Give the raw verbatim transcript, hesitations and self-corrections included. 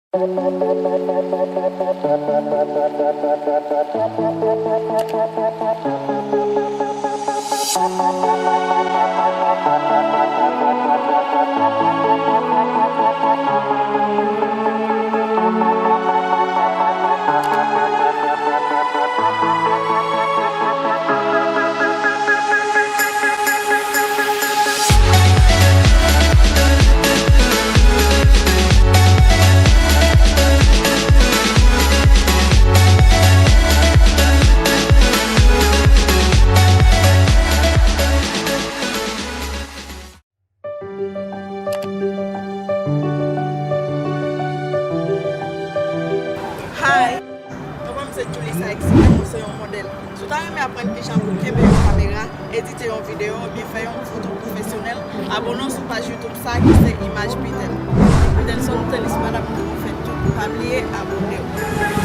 Hi! Non pa m se Julissa X, mwen se yon modèl. Si w ta renmen aprann kijan pou kenbe yon kamera, edite yon videyo, oubyen fè yon foto pwofesyonèl, abòne w sou paj YouTube sa ki se Imaj Pitelson. Pitelson Telis, madanm nou fè tout. Pa bliye abòne w.